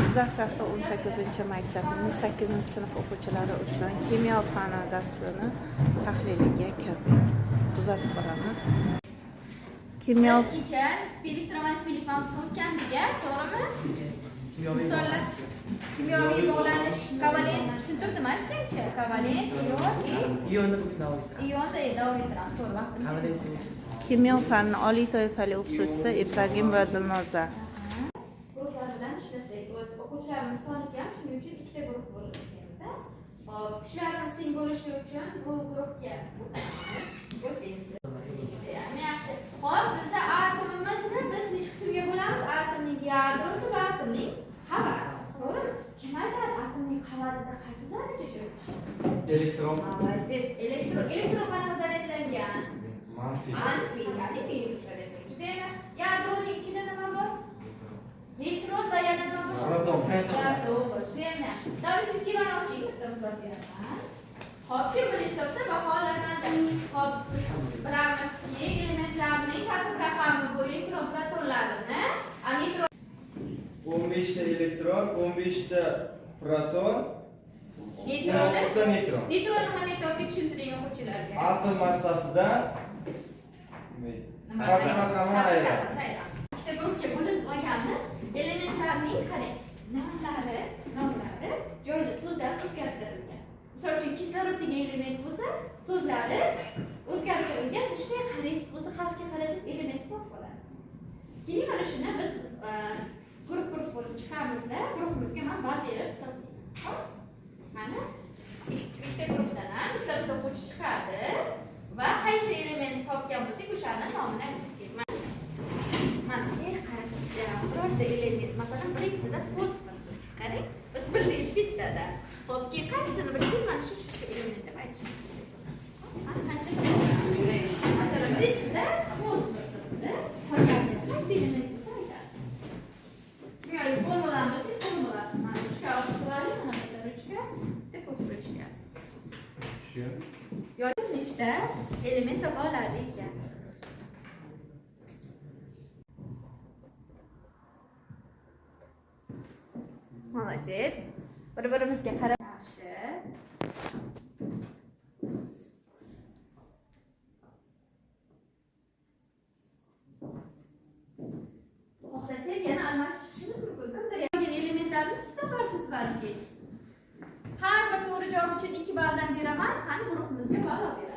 Jizzax shahri 18-maktabining 8-sinf o'quvchilari uchun kimyo fani darsini tahliliga kirdik. Kuzatib boramiz. Kimyo Kecha nisbiy elektromanfiylik mavzusi o'tgandik-a, to'g'rimi? Misollar kimyoviy bog'lanish, kovalent tushuntirdim aytgancha. Kovalent, ion, Ionni davom ionda davom ettiramiz, to'g'ri vaqtimiz. Kovalent. Kimyo fanini oliy toifali o'qituvchisi Ibragimova Dilnoza. Guruhlar bilan ishlasak, o'z o'quvchilarimiz soni kam, shuning uchun ikkita guruh bo'lib ishlaymiz. Hop, kuchlarimiz teng bo'lishi uchun bu guruhga o'tamiz. O'taysiz. Yaxshi. Hop, bizda atomimizni biz necha qismga bo'lamiz? Atomning yadrosi va atomning qavati. To'g'rimi? Kim aytadi atomning qavatida qaysi zarracha joylashgan? Elektron. Молодец. Elektron, elektron qanaqa zaryadlangan? Manfiy. Manfiy, ya'ni minus zaryadlangan. Juda yaxshi. Yadroning ichida nima bor? Neytron va yana nima bor? Proton. Proton bor. Juda yaxshi. Давайте sxemani oching, bitta misol beraman. Hop, kim birinchi topsa baholanadi. Hop, biz bilamizki, elementlarning tartib raqami bu elektron protonlarini, a neytron 15 ta elektron, 15 ta proton, neytronni 19 ta neytron. Neytronni qanday topdik, tushuntiring o'quvchilarga. Atom massasidan tartib raqamini ayiradi. Ikkita guruhga bo'linib olganmiz. Elementlarning qarang, nomlari joyli so'zlar o'zgartirilgan. Misol uchun kislorod degan element bo'lsa, so'zlari o'zgartirilgan. Siz shunday qaraysiz, o'zi harfga qarasangiz element topib olasiz. Keyin mana shuni biz guruh-guruh bo'lib chiqamizda, guruhimizga men ball berib hisoblayman. Xo'p? Mana ikkita guruhdan ham bitta bitta o'quvchi chiqadi va qaysi element topgan bo'lsak, o'shani nomini aytishingiz kerak. Mana qarasak, birorta element, masalan, birinchisida fosfor. Qarang, biz bildik bittada. Xo'p, keyin qaysisini bilsangiz, mana shu element deb aytishingiz kerak. Mana qancha masalan, birinchisida fosfor turibdi, qolganida qaysi element bo'lsa aytasiz. Kimyoviy formulani bilsangiz, formulasini mana ruchka olib turaylik, mana bu yerda ruchka, bitta ko'k ruchka. Yoki nechta element topa oladi ekan. Молодец. Bir-birimizga qarab yaxshi. Xohlasak yana almashib chiqishimiz mumkin. Kimdir yangi elementlarni siz toparsiz balki. Har bir to'g'ri javob uchun 2 balldan beraman. Qani guruhimizga ball olib.